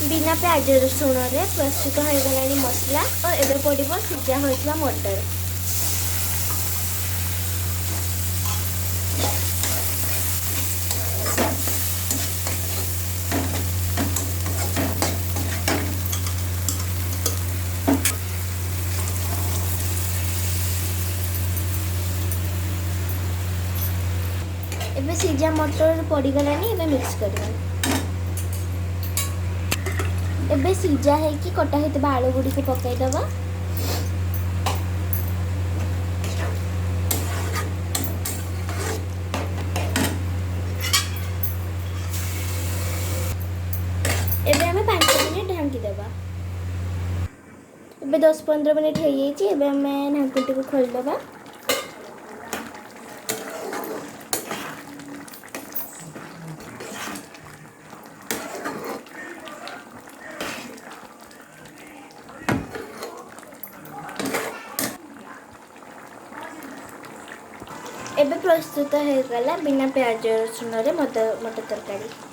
ବିନା ପିଆଜ ରସୁଣରେ ପ୍ରସ୍ତୁତ ହୋଇଗଲାଣି ମସଲା ଓ ଏବେ ପଡ଼ିବ ସିଝା ହୋଇଥିବା ମଟର। ଏବେ ସିଝା ମଟର ପଡ଼ିଗଲାଣି, ଏବେ ମିକ୍ସ କରିବା। ଏବେ ସିଝା ହେଇକି କଟା ହେଇଥିବା ଆଳୁ ଗୁଡ଼ିକୁ ପକାଇଦେବା। ଏବେ ଆମେ 5 ମିନିଟ୍ ଢାଙ୍କିଦେବା। ଏବେ 10-15 ମିନିଟ୍ ହେଇଯାଇଛି। ଏବେ ଆମେ ଢାଙ୍କୁଣିଟିକୁ ଖୋଲିଦେବା। ଏବେ ପ୍ରସ୍ତୁତ ହେଇଗଲା ବିନା ପିଆଜ ରସୁଣରେ ମଟର ତରକାରୀ।